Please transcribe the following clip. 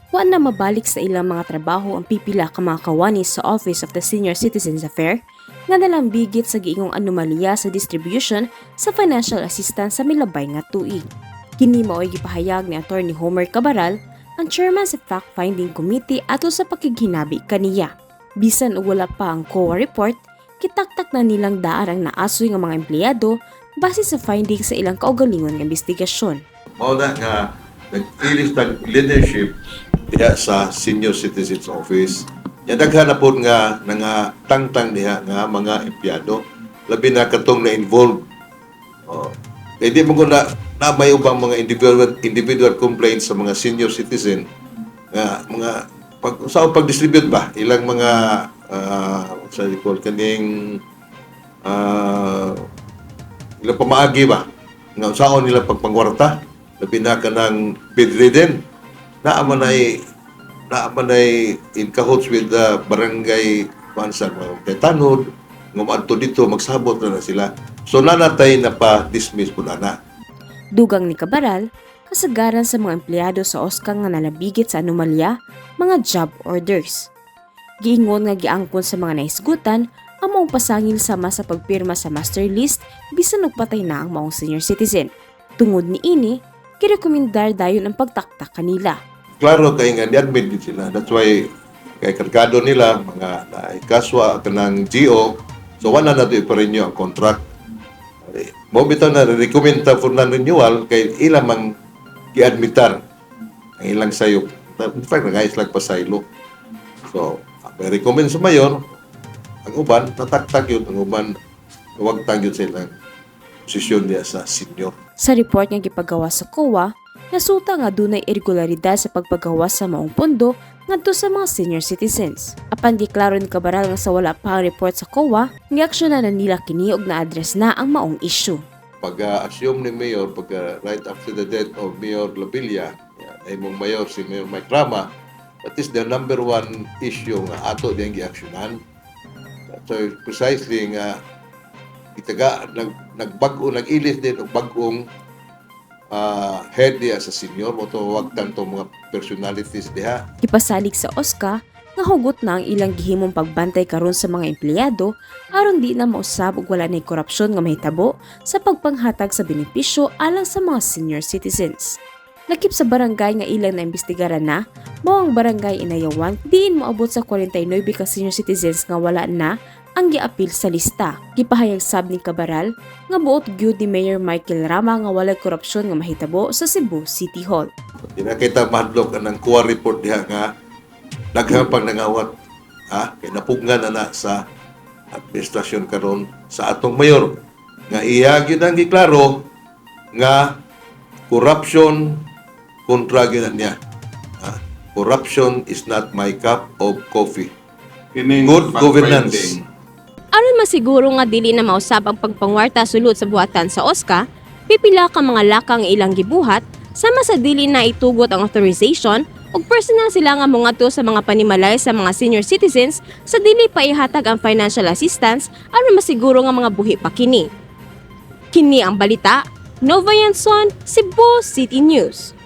Wa na mabalik sa ilang mga trabaho ang pipila ka mga kawani sa Office of the Senior Citizens Affair nga nalambigit sa giingong anomalya sa distribution sa financial assistance sa milabay nga tuig. Kini mao'y gipahayag ni Attorney Homer Cabaral, ang chairman sa Fact-Finding Committee, ato sa pakighinabi kaniya. Bisan og wala pa ang COA report, kitaktak na nilang daan ang naasoy nga mga empleyado base sa findings sa ilang kaugalingon nga investigasyon. Mao na nga nag-ilis tag leadership diha sa Senior Citizens Office. Ya, daghan na pod nga nga tangtang diha nga mga empleyado, labi na katong na involved. Oh. Kay di mo ko na na may ubang mga individual individual complaints sa mga senior citizen nga mga pag sa pag-distribute ba ilang mga sa call kaning ilang pamaagi ba nga usaon nila pagpangwarta, labi na kanang bedridden, naa man ay in cahoots with the barangay pansan, mga kay tanod nga moadto dito, magsabot na na sila, so nanatay na pa dismiss po na na. Dugang ni Cabaral, kasagaran sa mga empleyado sa OSCA nga nalabigit sa anomalya, mga job orders. Giingon nga giangkon sa mga nahisgutan ang maong pasangil sama sa pagpirma sa master list bisan og patay na ang maong senior citizen. Tungod niini, kirekomendar dayon ang pagtaktak kanila. Klaro kay nga ni-admit din sila. That's why kay kargado nila mga naikaswa kanang GO, so wala na to ipa-renew ang contract. Mo bitaw na recommend ta for non-renewal kay ila mang giadmitar ang ilang sayop. In fact, nagayos lang pasaylo. So, may recommend sa mayor, ang uban, nataktak yun, ang uban, wagtang yun sa ilang posisyon niya sa senior. Sa report nga gipagawa sa COA, nasuta nga dunay irregularidad sa pagpagawa sa maong pondo ngadto sa mga senior citizens. Apan giklaro ni Cabaral nga sa wala pa ang report sa COA, giaksyonan na nila kini og na-address na ang maong issue. Pag-assume ni Mayor, pag right after the death of Mayor Labilla, yan, ay mong mayor si Mayor Mike Rama, that is the number one issue nga ato diyang giaksyonan. So precisely nga itaga nagbag-o, nag-ilis din og bag-ong head diha sa senior mo to, wag tanto mga personalities diha. Gipasalig sa OSCA nga hugot na ang ilang gihimong pagbantay karon sa mga empleyado aron di na mausab og wala nay korupsyon nga mahitabo sa pagpanghatag sa benepisyo alang sa mga senior citizens. Lakip sa barangay nga ilang naimbestigaran na, mao ang Barangay Inayawan, diin moabot sa 49 ka senior citizens nga wala na ang giapil sa lista. Gipahayag sab ni Cabaral nga buot gyud ni Mayor Michael Rama nga walay korupsyon nga mahitabo sa Cebu City Hall. Di na kita mahadlok ang COA report diha nga daghang pang nangawat, ha, kay napugnan na na sa administrasyon karon sa atong mayor nga iya gyud ang giklaro nga corruption kontra gyud na niya, ha? Corruption is not my cup of coffee. Kining Good governance. fact-finding. Aron masiguro nga dili na mausab ang pagpangwarta sulod sa buhatan sa OSCA, pipila ka mga lakang ilang gibuhat sama sa dili na itugot ang authorization ug personal sila nga mongadto sa mga panimalay sa mga senior citizens sa dili pa ihatag ang financial assistance aron masiguro nga mga buhi pa kini. Kini ang balita, Nova Yanson, Cebu City News.